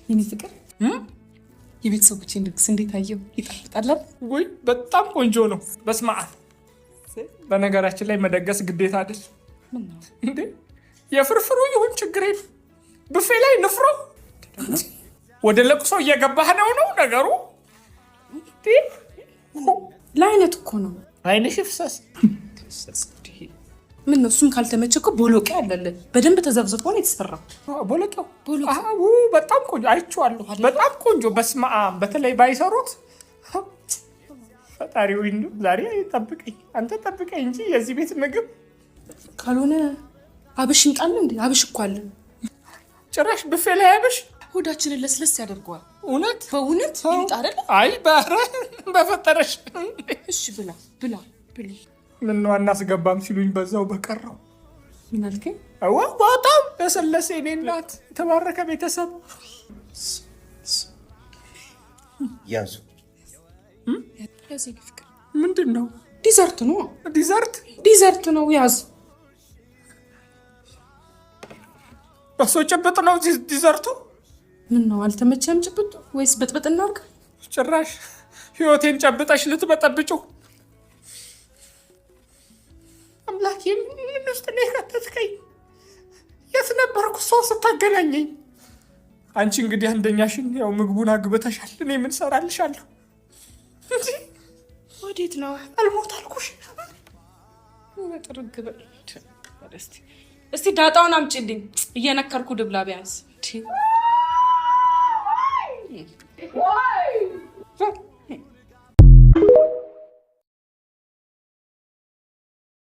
የኔ ፍቅር፣ የቤተሰቦቼን ድግስ እንዴት አየው? ይጣፍጣል? ውይ፣ በጣም ቆንጆ ነው። በስመ አብ። በነገራችን ላይ መደገስ ግዴታ አይደል እንዴ? የፍርፍሩ ይሁን ችግር የለም። ብፌ ላይ ንፍሮ፣ ወደ ለቅሶ እየገባህ ነው ነገሩ። ለአይነት እኮ ነው። አይንሽ ይፍሰስ። ምን ነው፣ እሱም ካልተመቸ እኮ ቦሎቄ አለልህ። በደንብ ተዘብዝፎ ነው የተሰራው። ቦሎቄው በጣም ቆንጆ፣ አይቼዋለሁ። በጣም ቆንጆ፣ በስመ አብ። በተለይ ባይሰሩት፣ ፈጣሪ ወይ ዛሬ ጠብቀኝ፣ አንተ ጠብቀኝ እንጂ የዚህ ቤት ምግብ። ካልሆነ አብሽ ይምጣል እንዴ? አብሽ እኮ አለ። ጭራሽ ብፌ ላይ አብሽ። ሆዳችንን ለስለስ ያደርገዋል። እውነት? በእውነት ይምጣ አይደለ? አይ፣ በፈጠረሽ። እሺ፣ ብላ ብላ ብላ። ምነው አናስገባም ሲሉኝ በዛው በቀረው። ምን አልከኝ? በጣም ለሰለሰ። የኔ እናት፣ የተባረከ ቤተሰብ። ያዙ። ምንድን ነው? Dessert ነው። Dessert? Dessert ነው። ያዝ። በሶ ጭብጥ ነው dessert ኡ? ምን ነው፣ አልተመቸም ጭብጡ? ወይስ ብጥብጥ እናድርግ? ጭራሽ ህይወቴን ጨብጠሽ ልትበጠብጪው። አምላኬ፣ ምን ውስጥ ነው የከተትከኝ? የት ነበርኩ ሰው ስታገናኘኝ? አንቺ እንግዲህ አንደኛሽን ያው ምግቡን አግብተሻል። እኔ ምን ሰራልሻለሁ? ወዴት ነው? አልሞት አልኩሽ። ጥርግ በል። እስቲ ዳጣውን አምጪልኝ። እየነከርኩ ድብላ ቢያንስ።